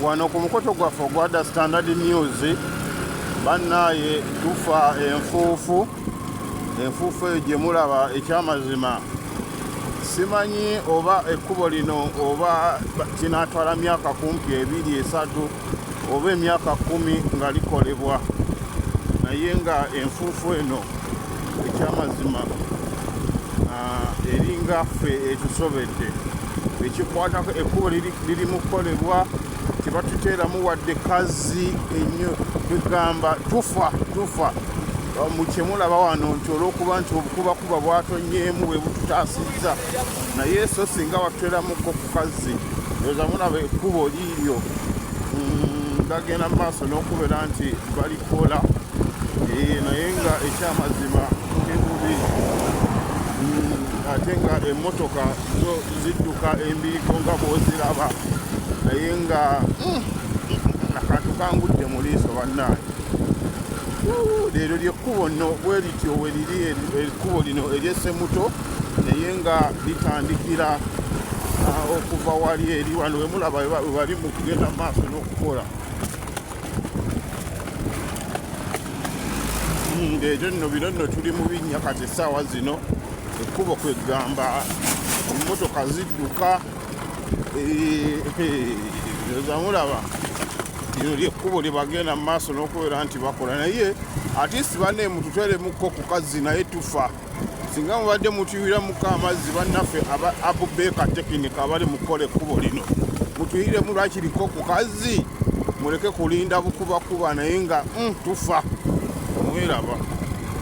Wano ku mukutu gwaffe ogwa The Standard News, bannaaye, tufa enfuufu. Enfuufu eyo gye mulaba, ekyamazima simanyi oba ekkubo lino oba kinaatwala myaka kumpi 2, 3 oba emyaka 10 nga likolebwa, naye nga enfuufu eno ekyamazima eringa ffe etusobedde. Ekikwatako, ekkubo liri mu kukolebwa, tebatuteeramu wadde kazzi ennyo. Kwegamba tufa, tufa. Mu kyemulaba wano nti olw'okuba nti obukubakuba bwatonyeemu bwe bututaasizza, naye so singa batuteeramuko ku kazzi. Ndowooza mulaba ekkubo liiryo, bagenda mu maaso n'okubeera nti balikola, naye nga ekyamazima tuli bubi. Ate nga emmotoka zo zidduka embiiko nga bw'oziraba, naye nga akantu kangudde mu liiso, bannange. Leero lyekkubo nno bwe lityo we liri, ekkubo lino ery'Essemuto, naye nga litandikira okuva wali eri wano wemulaba we bali mu kugenda mu maaso n'okukola. Ekyo nno, bino nno tuli mu binnya kati essaawa zino. Ekkubo kwegamba emmotoka zidduka. Oza mulaba lino lyekkubo lye bagenda mu maaso n'okubeera nti bakola, naye at least banne mututweremukko ku kazzi, naye tufa. Singa mubadde mutuyiramuko amazzi, bannaffe aba Abubeeka Tekinika abali mu kukola ekkubo lino, mutuyiremu lwakiriko ku kazzi, muleke kulinda bukubakuba, naye nga tufa. Mweraba.